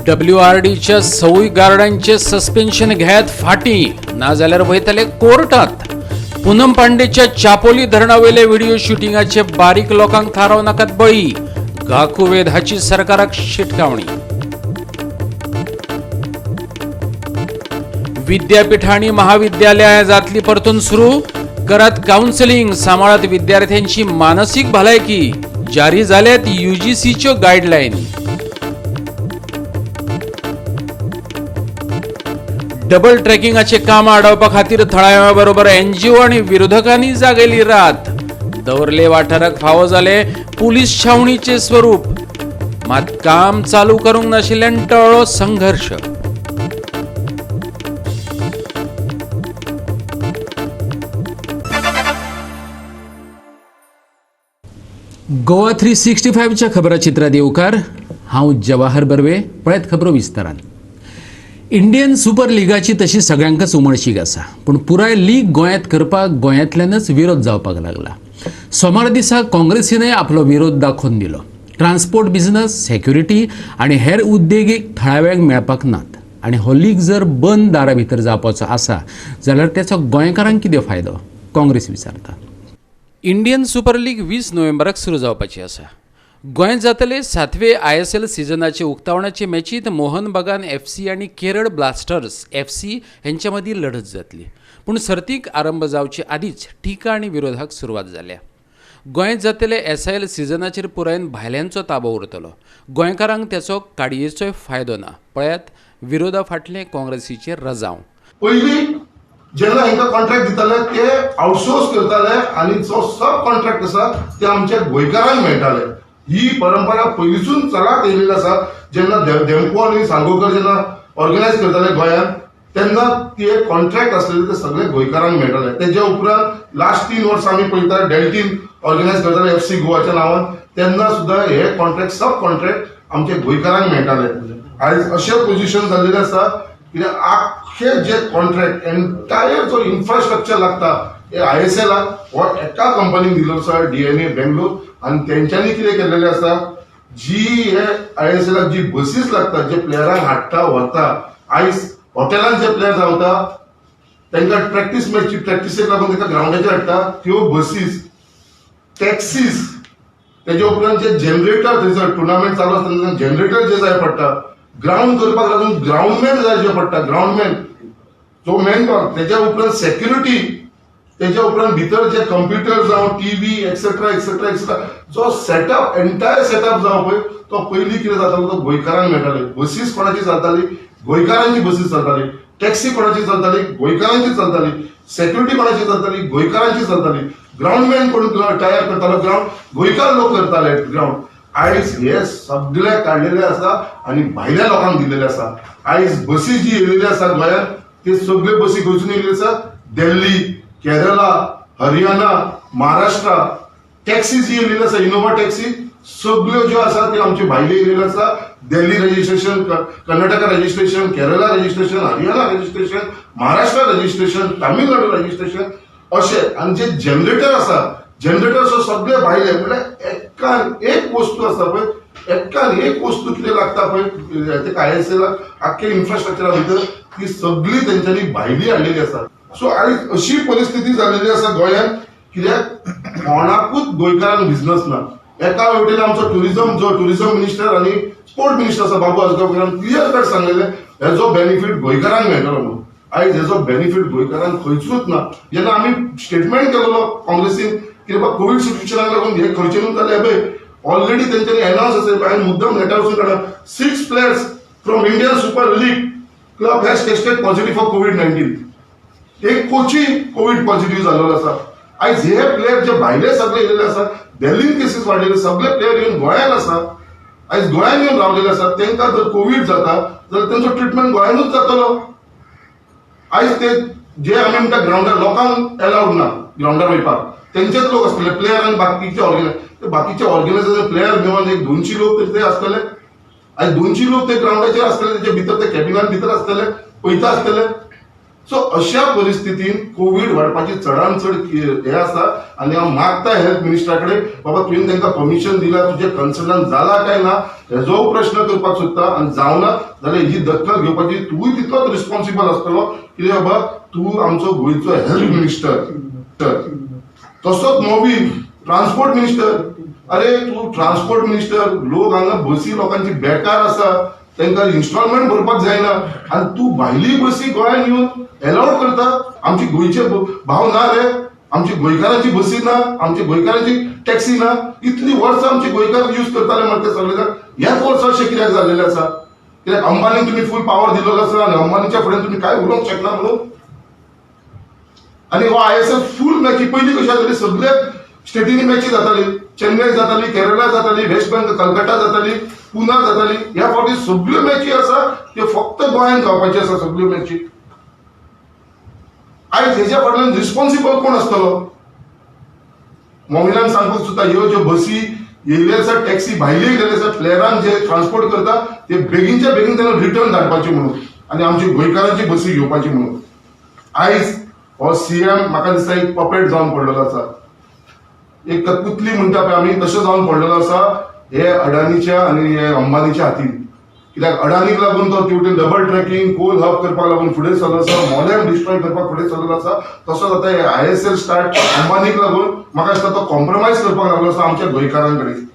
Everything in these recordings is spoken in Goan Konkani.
डब्ल्यूआरडीच्या सवूय गार्डांचे सस्पेन्शन घेयात फाटीं, नाजाल्यार वयतले कोर्टात. पूनम पांडेच्या चापोली धरणावयले व्हिडिओ शुटिंगाचे बारीक लोकांक थाराव नाकात बळी, गाकुवेध हाची सरकाराक शिटकावणी. विद्यापीठां आनी महाविद्यालयां जातली परतून सुरू, करात कावन्सिलिंग, सांबाळात विद्यार्थ्यांची मानसीक भलायकी, जारी जाल्यात युजीसीच्यो गायडलायनी. डबल ट्रॅकिंगाचे काम आडावपा खातीर थळाव्या बरोबर एनजीओ आनी विरोधकांनी जागयली रात. दवर्ले वाठाराक फावो जाले पुलीस छावणीचे स्वरूप, मात काम चालू करूंक नाशिल्ल्यान टळ्ळो संघर्श. गोवा 365च्या खबराचित्रात येवकार, हांव जवाहर बर्वे. पळयत खबरो विस्तारान. इंडियन सुपर लिगाची तशी सगळ्यांकच उमळशीक आसा, पूण पुराय लीग गोंयांत करपाक गोंयांतल्यानच विरोध जावपाक लागला. सोमार दिसा काँग्रेसीनय आपलो विरोध दाखोवन दिलो. ट्रान्सपोर्ट बिझनस, सेक्युरिटी आनी हेर उद्देगीक थळाव्यांक मेळपाक नात आनी हो लीग जर बंद दारा भितर जावपाचो आसा जाल्यार तेचो गोंयकारांक कितें फायदो, काँग्रेस विचारता. इंडियन सुपर लीग 20 नोव्हेंबराक सुरू जावपाची आसा. गोंयांत जातले 7वे ISL सिजनाचे उक्तावणाचे मॅचींत मोहन बगान FC आनी केरळ ब्लास्टर्स FC हेंच्या मदीं लढत जातली. पूण सर्तीक आरंभ जावचे आदींच टिका आनी विरोधाक सुरवात जाल्या. गोंयांत जातले SIL सिजनाचेर पुरायेन भायल्यांचो ताबो उरतलो, गोंयकारांक तेचो काडयेचोय फायदो ना. पळयात विरोधा फाटलें काँग्रेसीचें रजांव. पयलीं जेन्ना हांकां कॉन्ट्रॅक्ट दिताले ते आउटसोर्स करताले आनी जो सब कॉन्ट्रॅक्ट आसा ते आमच्या गोंयकारांक मेळटाले. ही परंपरा पयलींसून चलत येयलेली आसा. जेन्ना धेंपो आनी सांगोकर जेन्ना ऑर्गनायज करताले गोंयांत तेन्ना ते कॉन्ट्रॅक्ट आसलेले ते सगळे गोंयकारांक मेळटाले. तेज्या उपरांत लास्ट 3 वर्सां आमी पळयता डेल्टीन ऑर्गनायज करताले FC गोवाच्या नांवान, तेन्ना सुद्दां हे कॉन्ट्रॅक्ट सब कॉन्ट्रॅक्ट आमच्या गोंयकारांक मेळटाले. आयज अशें पोजिशन जाल्लेलें आसा कित्याक आख्खे जे कॉन्ट्रॅक्ट एंटायर जो इन्फ्रास्ट्रक्चर लागता हे ISL हो एका कंपनीक दिल्लो आसा, DNA Bangalore. आनी तेंच्यांनी कितें केल्लेलें आसा, जी हे ISL जी बसीस लागता, जे प्लेयरांक हाडटा व्हरता, आयज हॉटेलान जे प्लेयर रावता तांकां प्रॅक्टीस मॅची प्रॅक्टिसेक लागून तांकां ग्रावंडाचेर हाडटा, त्यो बसीस, टॅक्सीस, तेजे उपरांत जे जनरेटर, थंयसर टुर्नामेंट चालू आसतना जनरेटर जे जाय पडटा, ग्रावंड करपाक लागून ग्रावंडमॅन जाय जे पडटा, ग्रावंडमॅन जो मेन, तेज्या उपरांत सेक्युरिटी, तेज्या उपरांत भितर जे कंप्युटर जावं TV etcetera etcetera etcetera जो सेटअप, एंटायर सेटअप जावं पळय तो पयलीं कितें जातालो तो गोंयकारांक मेळटाले. बसीस कोणाची चलताली, गोंयकारांची बसीस चलताली. टॅक्सी कोणाची चलताली, गोंयकारांची चलताली. सेक्युरिटी कोणाची चलताली, गोंयकारांची चलताली. ग्रावंडमॅन कोण तयार करतालो ग्रावंड, गोंयकार लोक करताले ग्रावंड. आयज हे सगळे काडलेले आसा आनी भायल्या लोकांक दिल्लेले आसा. आयज बसी जी येयलेली आसा गोंयांत ते सगळे बसी खंयसून येयल्यो आसा, दिल्ली, केरला, हरियाणा, महाराष्ट्रा. टॅक्सी जी येयलेली आसा, इनोवा टॅक्सी सगळ्यो ज्यो आसा त्यो आमचे भायले येयलेल्यो आसा. Delhi registration, Karnataka registration, Kerala registration, Haryana registration, Maharashtra registration, Tamil Nadu registration अशें. आनी जे जनरेटर आसा, जनरेटर सगळे भायले. म्हणल्यार एकान एक वस्तू आसा पळय, एकान एक वस्तू कितें लागता पळय तेका ISL आख्खे इन्फ्रास्ट्रक्चरा भितर ती सगळी तेंच्यांनी भायली हाडलेली आसा. सो आयज अशी परिस्थिती जाल्लेली आसा गोंयांत कित्याक कोणाकूच गोंयकारांक बिझनस ना. एका वटेन आमचो टुरिझम, जो टुरिझम मिनिस्टर आनी स्पोर्ट मिनिस्टर आसा बाबू आजगांवकरान क्लियर कट सांगलेलें हेजो बेनिफीट गोंयकारांक मेळटलो म्हणून. आयज हेजो बेनिफीट गोंयकारांक खंयसूच ना. जेन्ना आमी स्टेटमेंट केलेलो काँग्रेसीन की बाबा कोवीड सिच्युएशनाक लागून हे खर्चे न्हू जाले, पळय ऑलरेडी तेंच्यांनी एनावन्स आसा, हांवें मुद्दम नेटार वचून काडला, 6 players from Indian Super League club has tested positive for COVID-19. एक कोचूय कोवीड पॉझिटिव्ह जाल्लो आसा. आयज हे प्लेयर जे भायले सगळे येयलेले आसा, दिल्लीन केसीस वाडलेले, सगळे प्लेयर येवन गोंयान आसा, आयज गोंयान येवन रावलेले आसा. तांकां जर कोवीड जाता जाल्यार तेंचो ट्रिटमेंट गोंयानूच जातलो. आयज ते जे आमी म्हणटा ग्रावंडार लोकांक एलावड ना ग्रावंडार वयपाक, तेंचेच लोक आसतले प्लेयर आनी बाकीचे ऑर्गनायज, ते बाकीचे ऑर्गनायझर प्लेयर घेवन एक 200 लोक तरी ते आसतले. आयज 200 लोक ते ग्रावंडाचेर आसतले, तेचे भितर ते कॅबिनान भितर आसतले, पळयता आसतले. सो अशा परिस्थितीन कोवीड वाडपाची चडान चड हे आसा. आनी हांव मागता हेल्थ मिनिस्टरा कडेन, बाबा तुवें तांकां परमिशन दिला, तुजें कन्सर्नान जाला काय ना हेजो प्रश्न करपाक सोदता. आनी जावना जाल्यार ही दखल घेवपाची तूंय तितलोच रिस्पॉन्सिबल आसतलो, कित्याक बाबा तूं आमचो गोंयचो हेल्थ मिनिस्टर. तसोच मोवीन ट्रान्सपोर्ट मिनिस्टर, अरे तूं ट्रान्सपोर्ट मिनिस्टर, लोक हांगा बसी लोकांची बेकार आसा, तांकां इन्स्टॉलमेंट भरपाक जायना आनी तूं भायली बसी गोंयांत येवन एलावड करता. आमची गोंयचे भाव ना रे, आमची गोंयकारांची बसी ना, आमची गोंयकारांची टॅक्सी ना. इतली वर्सां आमचे गोंयकार यूज करताले मरे ते सगळे जाण, ह्याच वर्सा अशें कित्याक जाल्लेलें आसा? कित्याक अंबानीक तुमी फूल पावर दिलेलो आसा आनी अंबानीच्या फुड्यान तुमी कांय उलोवंक शकना म्हणून. आनी हो ISL फूल मॅची पयलीं कशी जाताली, सगळे स्टेटींनी मॅची जाताली, चेन्नय जाताली, केरला जाताली, वेस्ट बेंगल, कलकत्ता जाताली, पुना जाताली. ह्या फावटी सगळ्यो मॅची आसा त्यो फक्त गोंयांत जावपाची आसा सगळ्यो मॅची. आयज हेज्या फाटल्यान रिस्पॉन्सिबल कोण आसतलो? मोमिनान सांगपाक सुद्दां ह्यो ज्यो बसी येयल्ले आसा, टॅक्सी भायले येयलेले आसा, प्लेयरांक जे ट्रान्सपोर्ट करता ते बेगीनच्या बेगीन तांकां रिटर्न धाडपाची म्हणून आनी आमची गोंयकारांची बसी घेवपाची म्हणून. आयज हो सीएम म्हाका दिसता एक पपेट जावन पडलेलो आसा, एक कठपुतली म्हणटा पळय आमी, तशें जावन पडलेलो आसा हे अडानीच्या आनी हे अंबानीच्या हातीन. कित्याक अडानीक लागून तो तेवटेन डबल ट्रॅकिंग कोल हब करपाक लागून फुडें सरलो आसा, मोलेम डिस्ट्रॉय करपाक फुडें सरलेलो आसा. तसोच आतां हे ISL start अंबानीक लागून म्हाका दिसता तो कॉम्प्रोमायज करपाक लागलो आसा आमच्या गोंयकारां कडेन.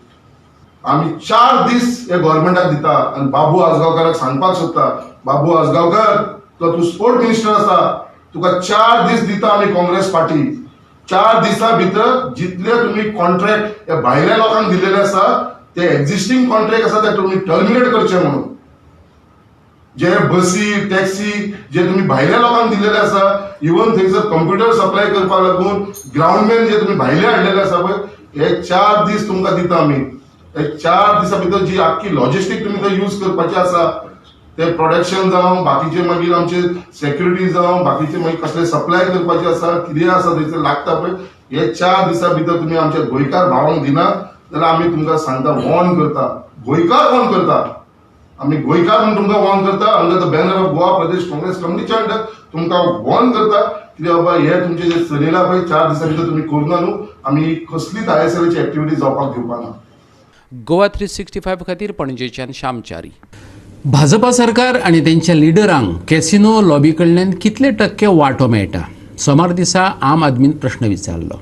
आमी 4 दीस हे गव्हर्मेंटाक दिता आनी बाबू आजगांवकाराक सांगपाक सोदता, बाबू आजगांवकार तो तूं स्पोर्ट मिनिस्टर आसा, तुका 4 दीस दिता आमी काँग्रेस पार्टी. 4 दिसां भितर जितले तुमी कॉन्ट्रॅक्ट ह्या भायल्या लोकांक दिलेले आसा ते एक्झिस्टींग कॉन्ट्रॅक्ट आसा ते तुमी टर्मिनेट करचे म्हणून. जे बसी टॅक्सी जे तुमी भायल्या लोकांक दिलेले आसा, इवन थंयसर कंप्युटर सप्लाय करपाक लागून ग्रावंडमॅन जे तुमी भायले हाडलेले आसा पळय, हे 4 दीस तुमकां दिता आमी. हे 4 दिसां भितर जी आख्खी लॉजिस्टीक तुमी थंय यूज करपाची आसा ते प्रोडक्शन जावं, बाकीचे मागीर आमचे सेक्युरिटी जावं, बाकीचे मागीर कसले सप्लाय करपाचे आसा, कितें आसा थंयसर लागता पळय, हे 4 दिसां भितर तुमी आमच्या गोंयकार भावांक दिना जाल्यार आमी तुमकां सांगता, वॉर्न करता, गोंयकार वॉर्न करता, आमी गोंयकार म्हूण तुमकां वॉर्न करता. Under the banner of Goa Pradesh Congress कमिटीच्या अंडर तुमकां वॉर्न करता, कित्याक बाबा हे तुमचे जे चलयला पळय 4 दिसां भितर तुमी करुना न्हू, आमी कसलीच ISLची एक्टिविटी जावपाक दिवपा ना. गोवा 365 खातीर पणजेच्यान श्यामचारी. भाजपा सरकार आनी तेंच्या लिडरांक कॅसिनो लॉबी कडल्यान कितले टक्के वांटो मेळटा, सोमार दिसा आम आदमीन प्रश्न विचारलो.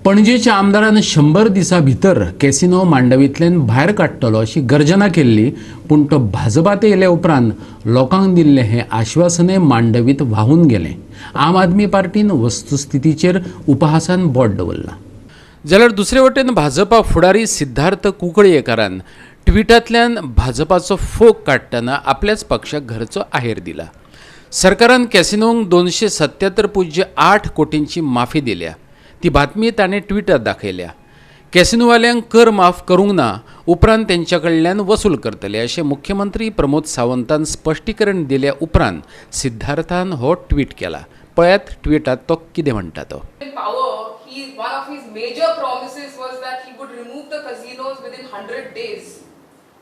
पणजेच्या आमदारान 100 दिसां भितर कॅसिनो मांडवींतल्यान भायर काडटलो अशी गर्जना केल्ली, पूण तो भाजपात येयल्या उपरांत लोकांक दिल्लें हें आश्वासनय मांडवीत व्हांवून गेलें. आम आदमी पार्टीन वस्तुस्थितीचेर उपहासान बोट दवरलां. जाल्यार दुसरे वटेन भाजपा फुडारी सिद्धार्थ कुंकळयेकारान ट्विटांतल्यान भाजपाचो फोग काडटना आपल्याच पक्षाक घरचो आहेर दिला. सरकारान कॅसिनोंक 277.8 कोटींची माफी दिल्या ती बातमी ताणें ट्विटर दाखयल्या. कॅसिनोवाल्यांक कर माफ करूंक ना, उपरांत तेंच्या कडल्यान वसूल करतले अशें मुख्यमंत्री प्रमोद सावंतान स्पश्टीकरण दिल्या उपरांत सिद्धार्थान हो ट्वीट केला. पळयात ट्विटात तो कितें म्हणटा तो. In power, he one of his major promises was that he would remove the casinos within 100 days.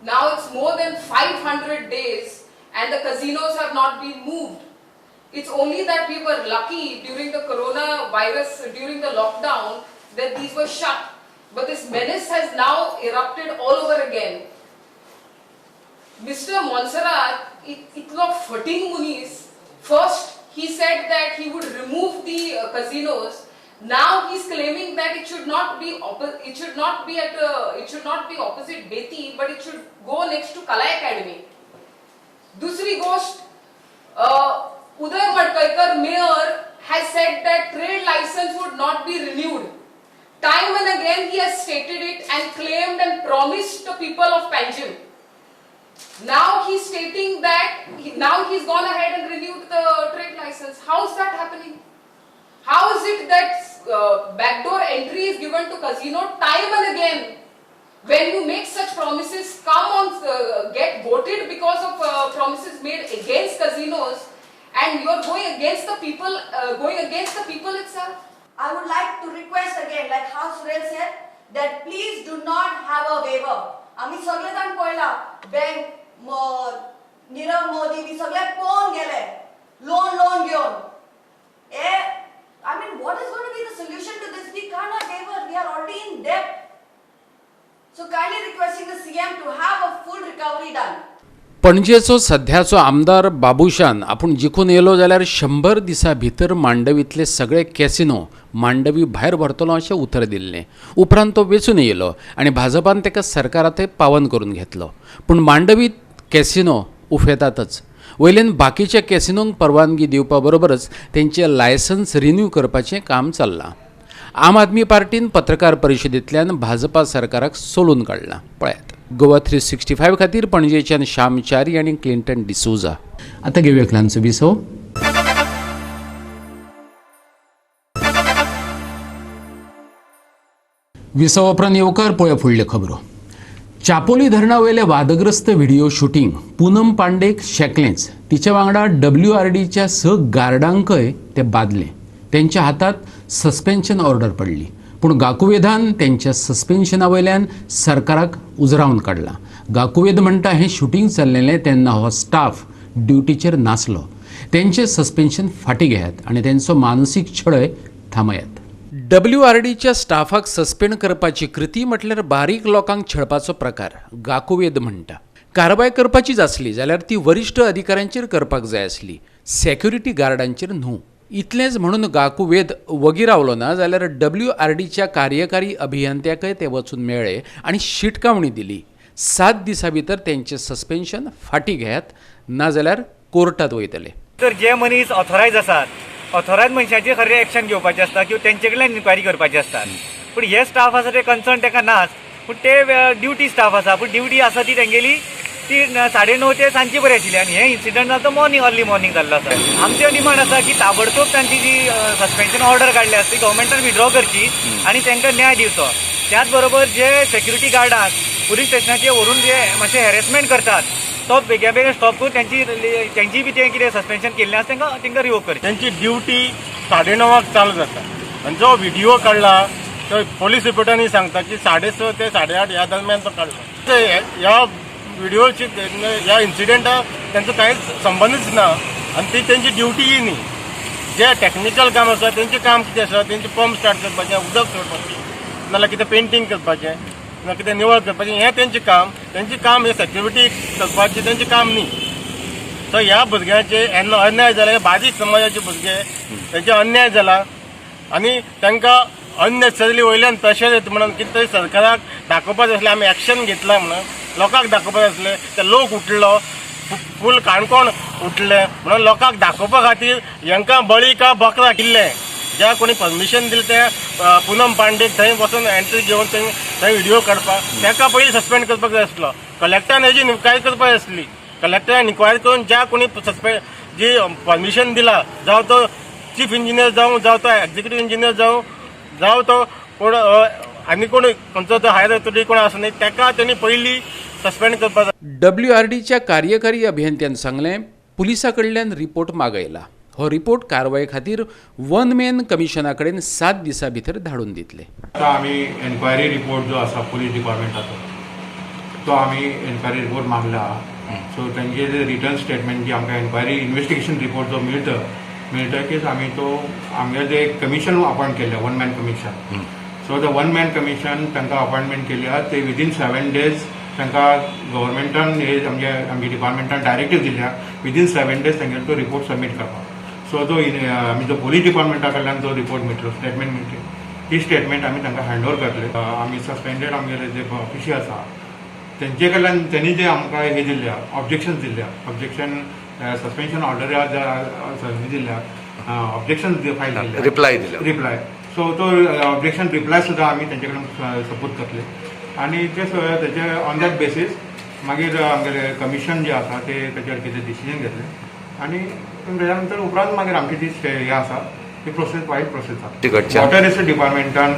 Now it's more than 500 days and the casinos have not been moved. It's only that we were lucky during the coronavirus, during the lockdown, that these were shut. But this menace has now erupted all over again. Mr. Monserrat, इतलो फटींग मनीस, first he said that he would remove the casinos. Now he's claiming that it should not be opposite Beti, but it should go next to Kala Academy. दुसरी गोष्ट, Uday Madkaikar, mayor, has said that trade license would not be renewed. Time and again he has stated it and claimed and promised the people of Panjim. Now he's stating that now he's gone ahead and renewed the trade license. How is that happening? How is it that backdoor entry is given to casino time and again? When you make such promises, come on, get voted because of promises made against casinos, and you are going against the people, going against the people itself. I would like to request again, like how Surel said, that please do not have a waiver. आम्ही सगळे जाण पळयला बँक, नीरव मोदी बी सगळे पळोवन गेले लोन लोन घेवन. पणजेचो सध्याचो आमदार बाबूशान आपूण जिखून येयलो जाल्यार 100 दिसां भितर मांडवींतले सगळे कॅसिनो मांडवी भायर व्हरतलो अशें उतर दिल्लें. उपरांत तो वेंचून येयलो आनी भाजपान ताका सरकारांतय पावन करून घेतलो. पूण मांडवींत कॅसिनो उफेतातच. वयल्यान बाकीच्या कॅसिनोंक परवानगी दिवपा बरोबरच तेंचें लायसन्स रिन्यू करपाचें काम चल्लां. आम आदमी पार्टीन पत्रकार परिशदेंतल्यान भाजपा सरकाराक सोलून काडलां. पळयात गोवा 365 खातीर पणजेच्यान श्याम च्यारी आनी क्लिंटन डिसोजा. आतां घेवया ल्हानसो विसव. विसव उपरांत येवकार पळोवया फुडल्यो खबरो. चापोली धरणा वयलें वादग्रस्त व्हिडिओ शुटींग पूनम पांडेक शेकलेंच. तिच्या वांगडा WRDच्या 6 गार्डांकय ते बादलें. तेंच्या हातात सस्पेन्शन ऑर्डर पडली. पूण गाकुवेधान तेंच्या सस्पेन्शना वयल्यान सरकाराक उजरावन काडला. गाकुवेध म्हणटा हें शुटींग चल्लेलें तेन्ना हो स्टाफ ड्युटीचेर नासलो. तेंचें सस्पेन्शन फाटीं घेयात आनी तेंचो मानसीक छळय थांबयात. WRDच्या स्टाफाक सस्पेंड करपाची कृती म्हटल्यार बारीक लोकांक छळपाचो प्रकार गाकुवेद म्हणटा. कारवाय करपाचीच आसली जाल्यार ती वरिश्ठ अधिकाऱ्यांचेर करपाक जाय आसली, सेक्युरिटी गार्डांचेर न्हू. इतलेंच म्हणून गाकुवेद वगी रावलो ना जाल्यार WRDच्या कार्यकारी अभियंत्याकय ते वचून मेळ्ळे आनी शिटकावणी दिली. 7 दिसां भितर तेंचें सस्पेन्शन फाटीं घेयात नाजाल्यार कोर्टांत वयतले. तर जे मनीस ऑथोरायज आसात, ऑथोरायज मनशाचेर खरें एक्शन घेवपाचें आसता किंवा तेंचे कडल्यान इन्क्वायरी करपाची आसता. पूण हे स्टाफ आसा ते कन्सर्न ताका नाच, पूण ते ड्युटी स्टाफ आसा, पूण ड्युटी आसा ती तेंगेली ती 9:30 ते सांजचे बरी आशिल्ली आनी हे इन्सिडंट जाता मॉर्निंग, अर्ली मॉर्निंग जाल्लो आसा. आमचें डिमांड आसा की ताबडतोब तांची जी सस्पेन्शन ऑर्डर काडली आसा ती गव्हर्मेंटान विड्रॉ करची आनी तांकां न्याय दिवचो. त्याच बरोबर जे सेक्युरिटी गार्डांक पुलीस स्टेशनाचेर व्हरून जे मातशें हॅरेसमेंट करतात तो बेगीन बेगीन स्टॉप करून तेंची बी तें कितें सस्पेन्शन केल्लें आसा तांकां तांकां रिवोक करचें. तेंची ड्युटी 9:30 चालू जाता आनी जो व्हिडिओ काडला तो पोलीस रिपोर्टांनी सांगता की 6:30 ते 8:30 ह्या दरम्यान तो काडला. ह्या व्हिडिओची ह्या इन्सिडेंटाक तेंचो कांयच संबंदच ना आनी ती तेंची ड्युटीय न्ही. जे टॅक्निकल काम आसा तेंचें काम कितें आसा, तेंचें पंप स्टार्ट करपाचें, उदक सोडपाचें, नाल्यार कितें पेंटींग करपाचें, ना कितें निवळ करपाचें, हें तेंचें काम. तेंचें काम हें सेक्युरिटी करपाचें तेंचें काम न्ही. सो ह्या भुरग्यांचे अन्याय जाला, हे बारीक समाजाचे भुरगे तेंचे अन्याय जाला आनी तांकां अननेसेसरी वयल्यान प्रेशर येता म्हणून कितें तरी सरकाराक दाखोवपाक जाय आसलें आमी एक्शन घेतलां म्हणून लोकांक दाखोवपाक जाय आसलें. ते लोक उठलो, फूल काणकोण उठले म्हणून लोकांक दाखोवपा खातीर हेंकां बळी का बकरा किल्ले ज्या कोणी परमिशन दिलें ते पूनम पांडेक थंय वचून एंट्री घेवन थंय थंय व्हिडिओ काडपाक ताका पयलीं सस्पेंड करपाक जाय आसलो. कलेक्टरान हेजी इन्क्वायरी करपाक जाय आसली. कलेक्टरान इन्क्वायरी करून ज्या कोणी सस्पेंड जी परमिशन दिला, जावं तो चीफ इंजिनियर जावं, जावं तो एक्झिक्युटीव इंजिनियर जावं, जावं तो कोण आनी कोण खंयचो तो हायर ऑथॉरिटी कोण आसा न्ही ताका तेणी पयलीं सस्पेंड करपाक जाय. WRDच्या कार्यकारी अभियंत्यान सांगलें पुलिसा कडल्यान रिपोर्ट मागयला. हो रिपोर्ट कारवाये खातीर वन मॅन कमिशना कडेन 7 दिसां भितर धाडून दितले. आतां आमी एन्क्वायरी रिपोर्ट जो आसा पुलीस डिपार्टमेंटाचो तो आमी एन्क्वायरी रिपोर्ट मागला. सो तेंचे जे रिटर्न स्टेटमेंट जी आमकां एन्क्वायरी इन्वेस्टिगेशन रिपोर्ट जो मेळटकीच आमी तो आमगे जे कमिशन अपॉयंट केल्लें one man commission, so the one man commission तांकां अपॉयंटमेंट केली आहा. ते विदीन 7 डेज तांकां गव्हर्मेंटान हे आमगे आमगे डिपार्टमेंटान डायरेक्टीव दिल्या विदीन 7 डेज तेंगेलो तो रिपोर्ट सबमीट करपाक. सो जो आमी जो पोलीस डिपार्टमेंटा कडल्यान जो रिपोर्ट मेळटलो, स्टेटमेंट मेळटली, ती स्टेटमेंट आमी तांकां हँड ओवर करतले. आमी सस्पेंडेड आमगेले जे ऑफिशी आसा तेंचे कडल्यान तेणी जे आमकां हे दिल्ल्या ऑब्जेक्शन दिल्ल्या, ऑब्जेक्शन सस्पेन्शन ऑर्डर दिल्ल्या, ऑब्जेक्शन फायल केल्ले, रिप्लाय दिल्या, रिप्लाय. सो तो ऑब्जेक्शन रिप्लाय सुद्दां आमी तेंचे कडेन सपोर्ट करतले आनी ते तेजे ऑन that basis मागीर आमगेले कमिशन जे आसा ते तेजेर कितें डिसिजन घेतले आनी तेज्या नंतर उपरांत मागीर आमची जी हे आसा ती प्रोसेस वायट प्रोसेस जाता. वॉटर रिसोर्स डिपार्टमेंटान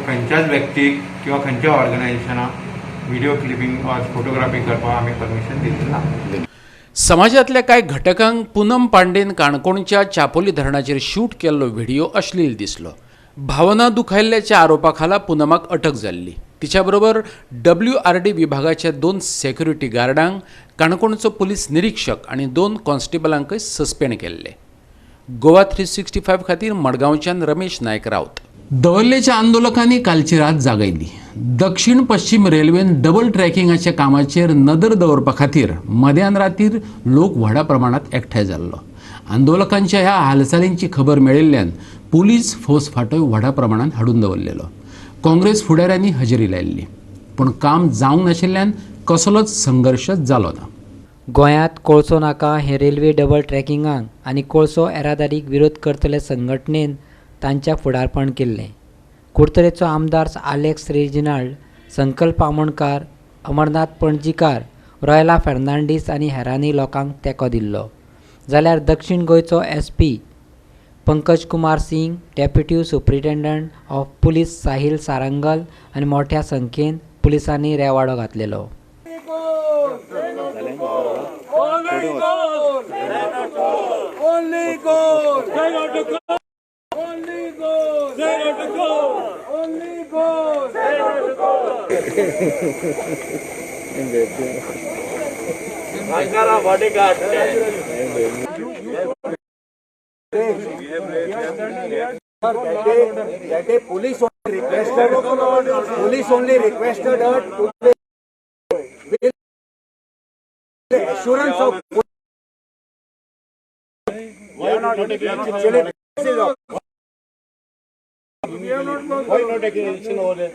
खंयच्याच व्यक्तीक किंवा खंयच्या ऑर्गनायझेशनाक व्हिडिओ क्लिपींग ऑर फोटोग्राफी करपाक आमी परमिशन दिल्ली ना. समाजांतल्या कांय घटकांक पूनम पांडेन काणकोणच्या चापोली धरणाचेर शूट केल्लो व्हिडिओ अश्लील दिसलो. भावना दुखायल्ल्याच्या आरोपा खाला पूनमाक अटक जाल्ली. तिच्या बरोबर WRD विभागाच्या 2 सेक्युरिटी गार्डांक काणकोणचो पुलीस निरीक्षक आनी 2 कॉन्स्टेबलांकय सस्पेंड केल्ले. गोवा 365 खातीर मडगांवच्यान रमेश नायक राऊत. दवर्लेच्या आंदोलकांनी कालची रात जागयली. दक्षिण पश्चिम रेल्वेन डबल ट्रॅकिंगाच्या कामाचेर नदर दवरपा खातीर मध्यान रातीर लोक व्हडा प्रमाणात एकठांय जाल्लो. आंदोलकांच्या ह्या हालचालींची खबर मेळिल्ल्यान पुलीस फोस फाटोय व्हडा प्रमाणात हाडून दवरलेलो. काँग्रेस फुडाऱ्यांनी हजेरी लायिल्ली, पूण काम जावंक नाशिल्ल्यान कसलोच संघर्श जालो ना. गोंयांत कोळसो नाका हे रेल्वे डबल ट्रॅकिंगाक आनी कोळसो येरादारीक विरोध करतले संघटनेन तांच्या फुडारपण केल्लें. कुडतरेचो आमदार आलेक्स रेजिनाल्ड, संकल्प आमोणकार, अमरनाथ पणजीकार, रॉयला फेर्नांडीस आनी हेरांनी लोकांक तेंको दिल्लो. जाल्यार दक्षिण गोंयचो SP Pankaj Kumar Singh, deputy superintendent of police Sahil Sarangal आनी मोठ्या संख्येन पुलिसांनी रेवाडो घातलेलो. Police only requested her to with assurance of Why not taking action over there?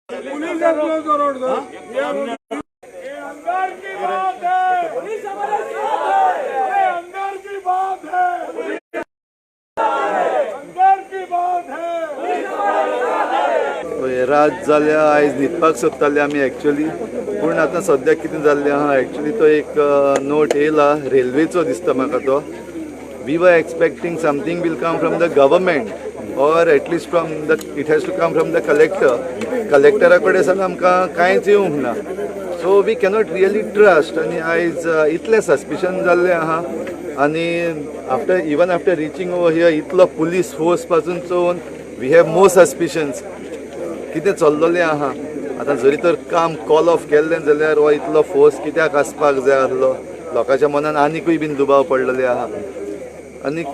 Police has closed the road, sir. अंदर की बात है, पुलिस हमारे साथ है। अरे अंदर की बात है, अंदर की बात है, पुलिस हमारे साथ है. रात जाल्या, आयज न्हिदपाक सोदताले आमी एक्चुअली, पूण आतां सद्याक कितें जाल्लें आहा एक्चुअली तो एक नोट येयला रेल्वेचो दिसता म्हाका तो. We were expecting something will come from the government or at least from the, it has to come from the collector. कलेक्टरा कडेन सावन आमकां कांयच येवंक ना, so we cannot really trust. आनी आयज इतलें सस्पिशन जाल्लें आहा आनी after even after reaching over here इतलो पुलीस फोर्स पासून चोवन we have more suspicions. कितें चल्ललें आहा आतां, जरी तर काम कॉल ऑफ केल्लें जाल्यार हो इतलो फोर्स कित्याक आसपाक जाय आसलो, लोकांच्या मनान आनिकूय बीन दुबाव पडलेले आहा. आनीक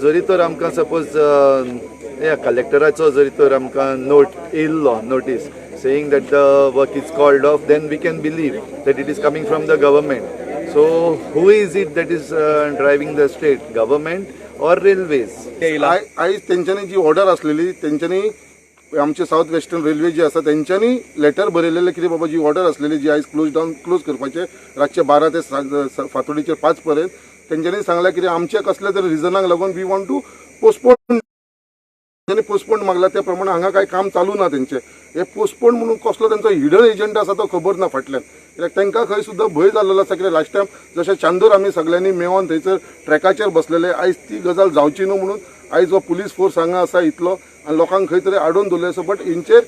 जरी तर आमकां सपोज ह्या कलेक्टराचो जरी तर आमकां नोट येयल्लो, notice saying that the work is called off, then we can believe that it is coming from the government. So who is it that is driving the state, government or railways? आयज तेंच्यांनी जी ऑर्डर आसलेली, तेंच्यांनी आमचे सावथ वेस्टर्न रेल्वे जी आसा तेंच्यांनी लेटर बरयलेलें कितें बाबा जी ऑर्डर आसलेली जी आयज क्लोज डावन क्लोज करपाचें रातचे 12 ते फांतोडीचेर 5 पर्यंत, तेंच्यांनी सांगलां कितें आमचे कसले तरी रिजनाक लागून we want to postpone. तेंच्यांनी पोस्टपोन मागला त्या प्रमाणे हांगा कांय काम चालू ना तेंचें. हे पोस्टपोन म्हणून कसलो तेंचो हिडन एजंट आसा तो खबर ना फाटल्यान, कित्याक तांकां खंय सुद्दां भंय जाल्लो आसा. कित्याक लास्ट टायम जशें चांदूर आमी सगळ्यांनी मेळोन थंयसर ट्रॅकाचेर बसलेले, आयज ती गजाल जावची न्हू म्हणून आयज हो पुलीस फोर्स हांगा आसा इतलो आनी लोकांक खंय तरी आडोवन दवरलें आसा. बट हेंचेर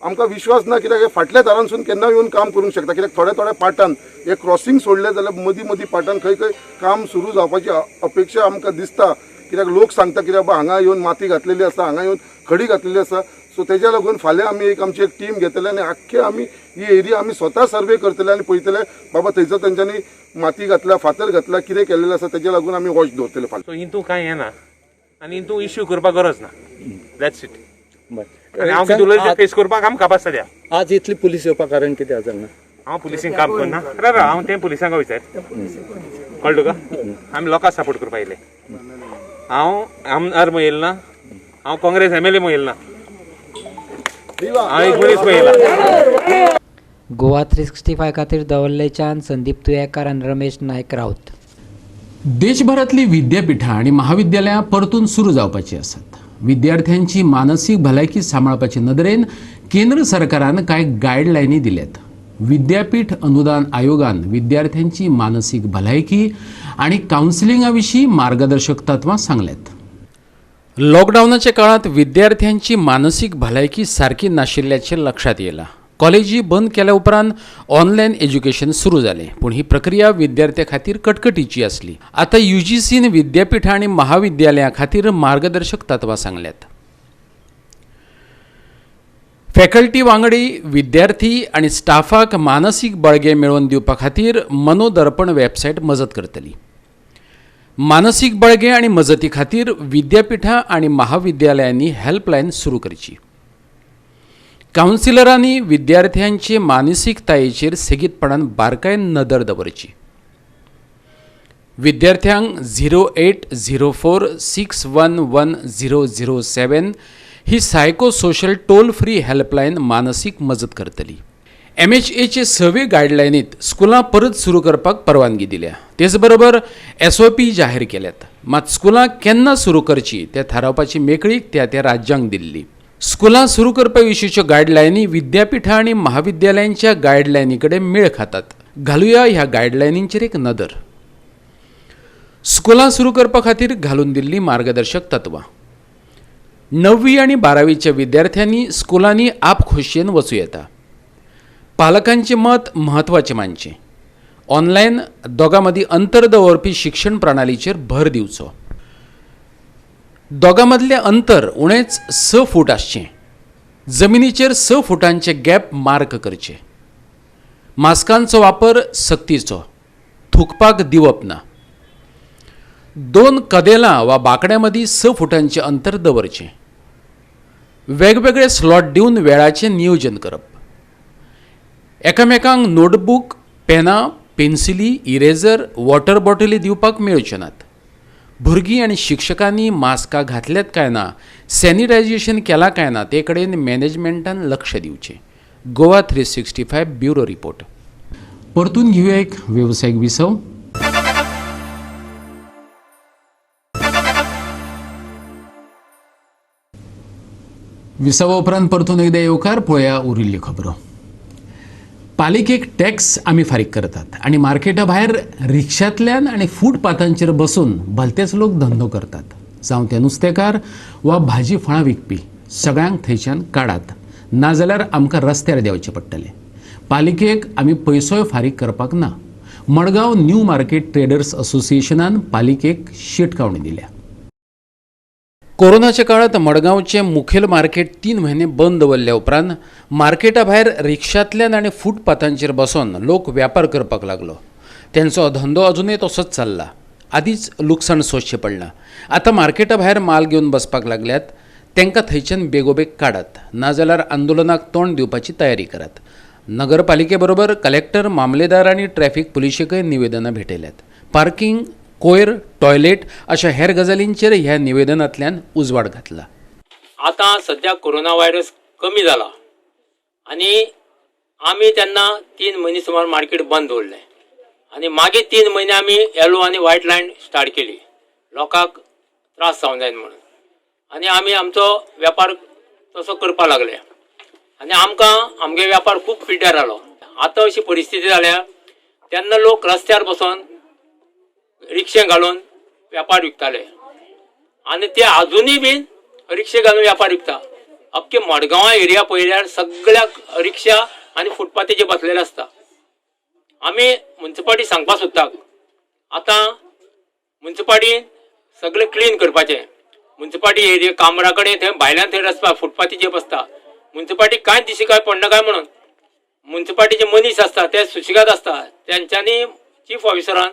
आमकां विश्वास ना, कित्याक हे फाटल्या दारांसून केन्ना येवन काम करूंक शकता. कित्याक थोड्या थोड्या पाटान हे क्रॉसिंग सोडलें जाल्यार मदीं मदीं पाटान खंय खंय काम सुरू जावपाची अपेक्षा आमकां दिसता. कित्याक लोक सांगता कित्याक बाबा हांगा येवन माती घातलेली आसा, हांगा येवन खडी घातलेली आसा. सो तेज्या लागून फाल्यां आमी एक आमची एक टीम घेतले आनी आख्खे आमी ही एरिया आमी स्वता सर्वे करतले आनी पळयतले बाबा थंयसर तेंच्यांनी माती घातल्या, फातर घातला, कितें केल्लें आसा, तेज्या लागून आमी वॉच दवरतले फाल्यां. सो हितून कांय येना आनी हितून इश्यू करपाक गरज ना, that's it. आनी हांव कितें उलयता फेस करपाक आमकां कापास जाल्या. आज इतली पुलीस येवपाक कारण कितें आसा? हांव पुलिसींक काम करना, राव हांव तें पुलिसांक विचार, कळ्ळें तुका? आमी लोकांक सपोर्ट करपाक येयले. हांव आमदार म्हूण येयला ना, हांव काँग्रेस एमएलए म्हूण येयला ना, हांव एक मनीस म्हूण येयला. गोवा 365 खातीर दवर्लेच्यान संदीप तुयेकार आनी रमेश नायक राऊत. देशभरातली विद्यापीठां आनी महाविद्यालयां परतून सुरू जावपाची आसात. विद्यार्थ्यांची मानसीक भलायकी सांबाळपाचे नदरेन केंद्र सरकारान कांय गायडलायनी दिल्यात. विद्यापीठ अनुदान आयोगान विद्यार्थ्यांची मानसीक भलायकी आनी कावन्सिलिंगा विशीं मार्गदर्शक तत्वां सांगल्यात. लॉकडावनाच्या काळांत विद्यार्थ्यांची मानसीक भलायकी सारकी नाशिल्ल्याचें लक्षात येयलां. कॉलेजी बंद केल्या उपरांत ऑनलायन एज्युकेशन सुरू जालें, पूण ही प्रक्रिया विद्यार्थ्यां खातीर कटकटीची आसली. आतां UGCन विद्यापीठां आनी महाविद्यालयां खातीर मार्गदर्शक तत्वां सांगल्यात. फॅकल्टी वांगडी, विद्यार्थी आनी स्टाफाक मानसीक बळगें मेळोवन दिवपा खातीर मनोदर्पण वेबसायट मजत करतली. मानसीक बळगें आनी मजती खातीर विद्यापिठां आनी महाविद्यालयांनी हेल्पलायन सुरू करची. कावन्सिलरांनी विद्यार्थ्यांचे मानसीकतायेचेर सेगीतपणान बारकायेन नदर दवरची. विद्यार्थ्यांक 0804 611 007 ही psycho social toll free helpline मानसीक मजत करतली. MHAचे सवे गायडलायनीत स्कुलां परत सुरू करपाक परवानगी दिल्या. तेच बरोबर SOP जाहीर केल्यात. मात स्कुलां केन्ना सुरू करची तें थारावपाची मेकळीक त्या त्या राज्यांक दिल्ली. स्कुलां सुरू करपा विशींच्यो गायडलायनी विद्यापिठां आनी महाविद्यालयांच्या गायडलायनी कडेन मेळ खातात. घालुया ह्या गायडलायनींचेर एक नदर. स्कुलां सुरू करपा खातीर घालून दिल्ली मार्गदर्शक तत्वां. 9वी आनी 12वीच्या विद्यार्थ्यांनी स्कुलांनी आपखोशयेन वचूं येता. पालकांचें मत म्हत्वाचें मानचें. ऑनलायन दोगां मदीं अंतर दवरपी शिक्षण प्रणालीचेर भर दिवचो. दोगां मदलें अंतर उणेंच 6 फूट आसचें. जमिनीचेर 6 फुटांचे गॅप मार्क करचे. मास्कांचो वापर सक्तीचो. थुकपाक दिवप ना. 2 कदेलां वा बांकड्यां मदीं 6 फुटांचें अंतर दवरचें. वेगवेगळे स्लॉट दिवन वेळाचें नियोजन करप. एकामेकांक नोटबूक, पेनां, पेन्सिली, इरेजर, वॉटर बॉटली दिवपाक मेळच्यो नात. भुरगीं आनी शिक्षकांनी मास्कां घातल्यात काय ना, सॅनिटायझेशन केलां काय ना ते कडेन मॅनेजमेंटान लक्ष दिवचें. Goa 365 bureau report. परतून घेवया एक वेवसायीक विसव. विसवा उपरांत परतून एकदा येवकार. पळया उरिल्ल्यो खबरो. पालिकेक टॅक्स आमी फारीक करतात आनी मार्केटा भायर रिक्षांतल्यान आनी फुटपाथांचेर बसून भलतेच लोक धंदो करतात. जावं ते नुस्तेकार वा भाजी फळां विकपी, सगळ्यांक थंयच्यान काडात, नाजाल्यार आमकां रस्त्यार देंवचें पडटलें. पालिकेक आमी पयसोय फारीक करपाक ना. मडगांव न्यू मार्केट ट्रेडर्स असोसिएशनान पालिकेक शिटकावणी दिल्या. कोरोनाच्या काळात मडगांवचें मुखेल मार्केट 3 म्हयने बंद दवरल्या उपरांत मार्केटा भायर रिक्षांतल्यान आनी फुटपाथांचेर बसून लोक व्यापार करपाक लागलो. तेंचो धंदो अजुनय तसोच चल्ला. आदींच लुकसाण सोंसचें पडलां. आतां मार्केटा भायर माल घेवन बसपाक लागल्यात. तांकां थंयच्यान बेगोबेग काडात, नाजाल्यार आंदोलनाक तोंड दिवपाची तयारी करात. नगरपालिके बरोबर कलेक्टर, मामलेदार आनी ट्रॅफिक पुलिशेकय निवेदनां भेटयल्यात. पार्किंग, कोयर, टॉयलेट अशा हेर गजालींचेर ह्या निवेदनांतल्यान उजवाड घातला. आतां सद्या कोरोना व्हायरस कमी जाला आनी आमी तेन्ना 3 म्हयने सुमार मार्केट बंद दवरलें आनी मागीर 3 म्हयने आमी येलो आनी व्हायट लायन स्टार्ट केली लोकांक त्रास जावंक जायना म्हणून, आनी आमी आमचो वेपार तसो करपाक लागले आनी आमकां आमगे व्यापार खूब पिड्ड्यार जालो. आतां अशी परिस्थिती जाल्या तेन्ना लोक रस्त्यार बसून रिक्षे घालून व्यापार विकताले आनी ते आजुनूय बीन रिक्षे घालून व्यापार विकता. अख्खे मडगांवा एरिया पळयल्यार सगळ्याक रिक्षा आनी फुटपाथीचेर बसलेले आसता. आमी मुन्सिपालिटी सांगपाक सोदता, आतां मुन्सिपालिटीन सगळें क्लीन करपाचें. मुन्सिपालिटी एरिया कामरा कडेन थंय भायल्यान थंय रस्त्यार फुटपाथीचेर बसता. मुन्सिपालिटी कांय दिशी काय पडना काय म्हणून मुन्सिपालिटीचे मनीस आसता ते सुशिगाद आसता, तेंच्यांनी चीफ ऑफिसरान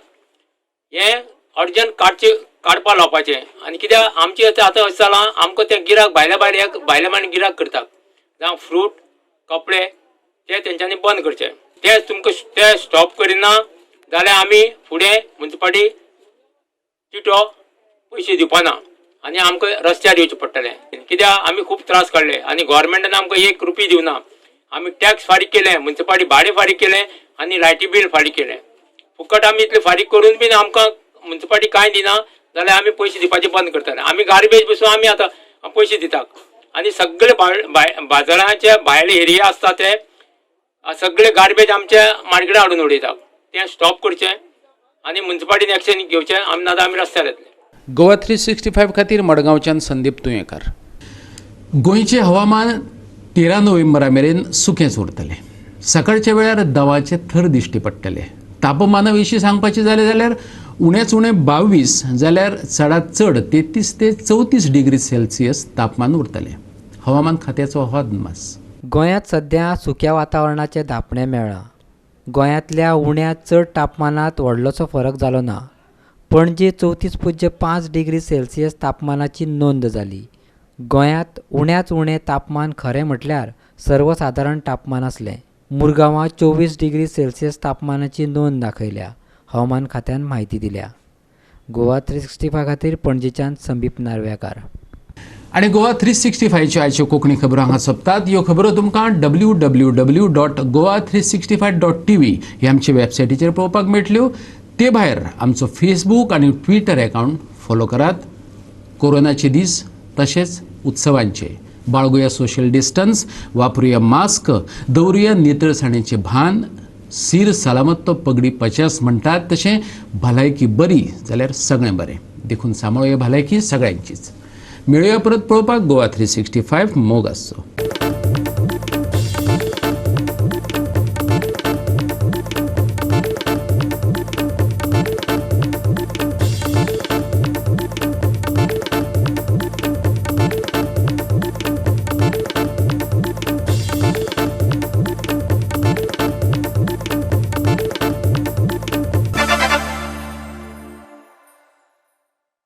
हें अर्जंट काडपा लावपाचें. आनी कित्याक आमचें आतां अशें जालां, आमकां तें गिराक भायल्या भायर भायल्या भायर गिराक करतात, जावं फ्रूट कपडे ते तेंच्यांनी बंद करचे. ते तुमकां ते स्टॉप करिना जाल्यार आमी फुडें मुन्सिपालिटी चिटो पयशे दिवपाना आनी आमकां रस्त्यार येवचें पडटलें. कित्याक आमी खूब त्रास काडले आनी गोवोरमेंटान आमकां 1 रुपी दिवना. आमी टॅक्स फारीक केलें, मुन्सिपालिटी भाडें फारीक केलें आनी लायटी बील फारीक केलें. फुकट आमी इतलें फारीक करून बीन आमकां मुन्सिपालिटी कांय दिना जाल्यार आमी पयशे दिवपाचे बंद करतले. आमी गार्बेज बसून आमी आतां पयशे दितात आनी सगळे बाजाराचे भायले एरिया आसता ते सगळे गार्बेज आमच्या मार्केटात हाडून उडयतात. तें स्टॉप करचें आनी मुन्सिपालिटीन एक्शन घेवचें, आमी नाजाल्यार आमी रस्त्यार येतले. गोवा 365 खातीर मडगांवच्यान संदीप तुयेंकार. गोंयचें हवामान 13 नोव्हेंबरा मेरेन सुकेंच उरतलें. सकाळच्या वेळार दवाचे थर दिश्टी पडटले. तापमाना विशीं सांगपाचें जालें जाल्यार उणेच उणें 22 जाल्यार चडांत चड 33 ते 34 डिग्री सेल्सियस तापमान उरतलें. हवामान खात्याचो हो अदमास. गोंयांत सद्या सुक्या वातावरणाचें धांपणें मेळ्ळां. गोंयांतल्या उण्या चड तापमानांत व्हडलोसो फरक जालो ना. पणजे 34.5 डिग्री सेल्सियस तापमानाची नोंद जाली. गोंयांत उण्याच उणें तापमान खरें म्हटल्यार सर्वसादारण तापमान आसलें. मुरगांवां 24 डिग्री सेल्सियस तापमानाची नोंद दाखयल्या, हवामान खात्यान म्हायती दिल्या. गोवा 365 खातीर पणजेच्यान संदीप नार्व्याकार. आनी गोवा 365च्यो आयच्यो कोंकणी खबरो हांगा सोंपतात. ह्यो खबरो तुमकां www.goa365.tv ही आमचे वेबसायटीचेर पळोवपाक मेळटल्यो. ते भायर आमचो फेसबूक आनी ट्विटर एकावंट फॉलो करात. कोरोनाचे दीस तशेंच उत्सवांचे, बाळगुया सोशल डिस्टन्स, वापरुया मास्क, दवरुया नितळसाणेचें भान. सीर सलामत तो पगडी 50 म्हणटात तशें भलायकी बरी जाल्यार सगळें बरें. देखून सांबाळुया भलायकी सगळ्यांचीच. मेळुया परत पळोवपाक गोवा 365. मोग आसचो.